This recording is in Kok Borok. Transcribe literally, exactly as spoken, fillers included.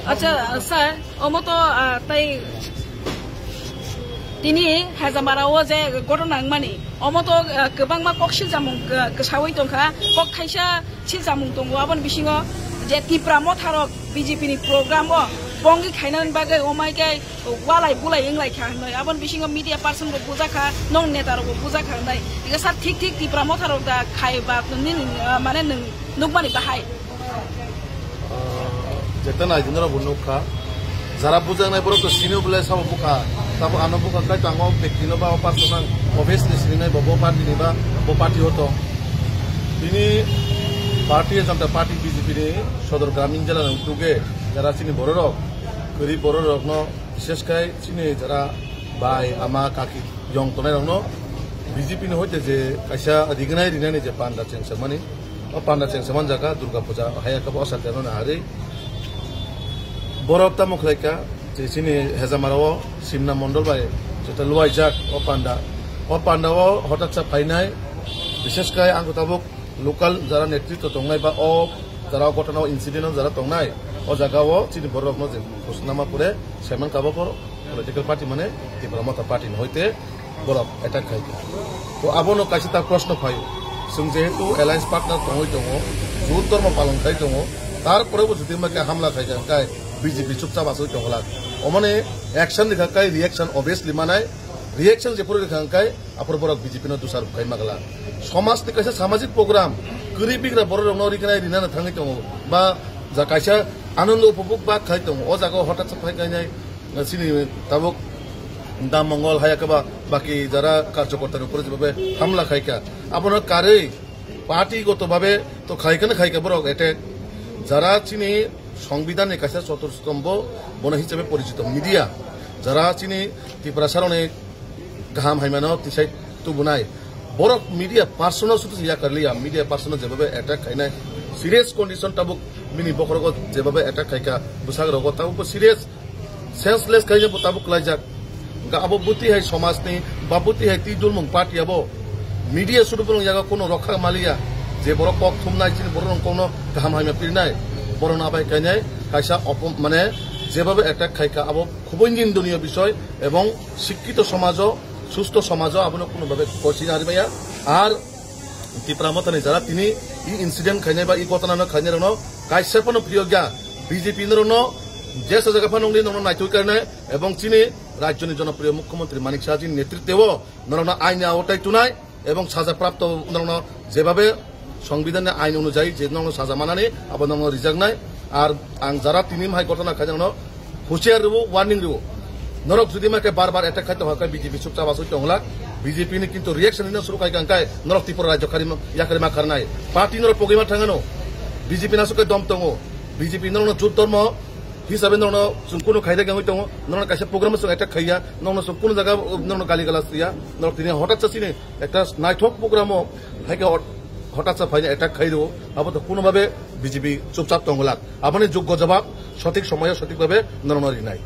Acha, sir, omo to, ah, tai tini Hezamara o je ghotona wngmani, omo to, ah, kwbangma kok siljamung, ah, kwsawi tongkha, kok thaisa siljamung tongo, aboni bisingo je Tipra Motha rok B J P ni program o bongwi khainani bagwi omai khe walai bulai wnglai kha hinwi, aboni bisingo media person rok bujak kha, nong neta rok bo bujak kha hinwi, ika sir thik thik Tipra Motha rok da khai ba nini, ah, mane nwng nukmani bahai. Ah, jeta nai dinora bo nukha. Jara bujaknai borok to sini bole sabo bukha. Tabo ano bukha kai tango bekti no ba o party nang obviously sini nai bo, bo party ni ba bo party o tong. Bini Bharatiya Janata Party B J P ni Sodor Gramin Jila ni utuge jara chini borok rok, kwrwi borok rok no bishesh kai chini jara bai ama kaki yong tonai rok no B J P ni hoite je kaisa rignai rinani je panda chengsa mani. O panda chengsa manjaka Durga Puja, haya khe bo o satya no naharwi. Borok tamo khlaikha, je chini Hezamara o Simna Mondol bai jeta luaijak o panda. O panda o hotatsa phainai, bishesh kai ang tabuk local jara netritwa tongnai ba o jara o ghotona o incident o jara tongnai, o jaga o chini borok no je khusnama pore saiman kabo poro political party mane Tipra Motha party ni hoite borok attack khai kha. To abono kaisa ta proshno phaio. Chwng jehetu alliance partner tongwi tongo, jut dhormo palon khai tongo, tarpore bo jodi ma khe hamla khai kha, hwnkhe B J P chupchap asoi tongla. Omoni action rikha kai reaction obviously manai, reaction jephuru rikha hwnkhe aphuru borok B J P no dusar khai magla. Somaj ni kaisa samajik program, kwrwi bigra borok rokno riknai rinani thangwi tongo, ba ja kaisa anando upobhog ba khai tongo, o jaga o hotat sa phai kainai, chini tabuk Dam Mongol haya khe ba baki jara karjokorta ni upor jeba hamla khai kha. Abono karwi party goto babe to khai kha na khai kha borok attack. Jara chini Songbidan ni kaisa choturstombo bono hisabe porichito media. Jara chini Tiprasa rokni kaham haimano tisai tubunai. Borok media person no sudu yakarliya, media person no jebabe attack khainai. Serious condition tabuk bini bokhorogo jebabe attack khaikha, bwsakrogo tabuk bo serious senseless khaina bo tabuk klaijak. Ga abo buti hai somajni, ba buti hai twi dulmung party abo. Media sudu bolong yago kono rokha maliya. Je borok kok thumnai chini borok rong kono kaham haima pirnai. Borok no abai kainai kaisa opom-, mane jebabe attack khaikha abo khubui nindoniyo bisoy ebong sikkito somajo, susto somajo abono kono babe kochi ari maya. Ar Tipra Mothani jara tini i incident khainai ba i ghotona no khainai rokno kaisa phano phiyokya. B J P norokno jesa jaga phano wngwi norokno naitugwi karnai ebong chini rajyoni jonopriyo mukhyamantri Manik Saha jini netritwo norokno aini aotai tunai ebong saja prapto norokno jebabe Songbidanni ain onujayi je norokno saja manani abo norokno rijaknai. Ar ang jara tini hai ghotona khainai rokno husiar rwo, warning rwo. Norok jodi ma khe bar bar attack khai tongkha khe B J P chupchap asoi tongla. B J P ni kintu reaction hino suru khai kha hwnkhe norok Tripura rajyo khari ma-, yakarwi ma kharnai. Party norok pogwi ma thangano. B J P nasuk khe dom tongo. B J P norokno jut dhormo hisabe norokno chwng kunu khaida gangwi tongo. Norokno kaisa program chwng attack khaiya. Norokno chwng kunu jaga norokno gali galas riya. Norok tini hotat sa chini ekta naithok program o hai khe hot-, hotat sa phaina attack khai rwo. Abo to kunu babe B J P chupchap tongla. Aboni juggo jawab sothik somoyo sothik babe norokno rinai.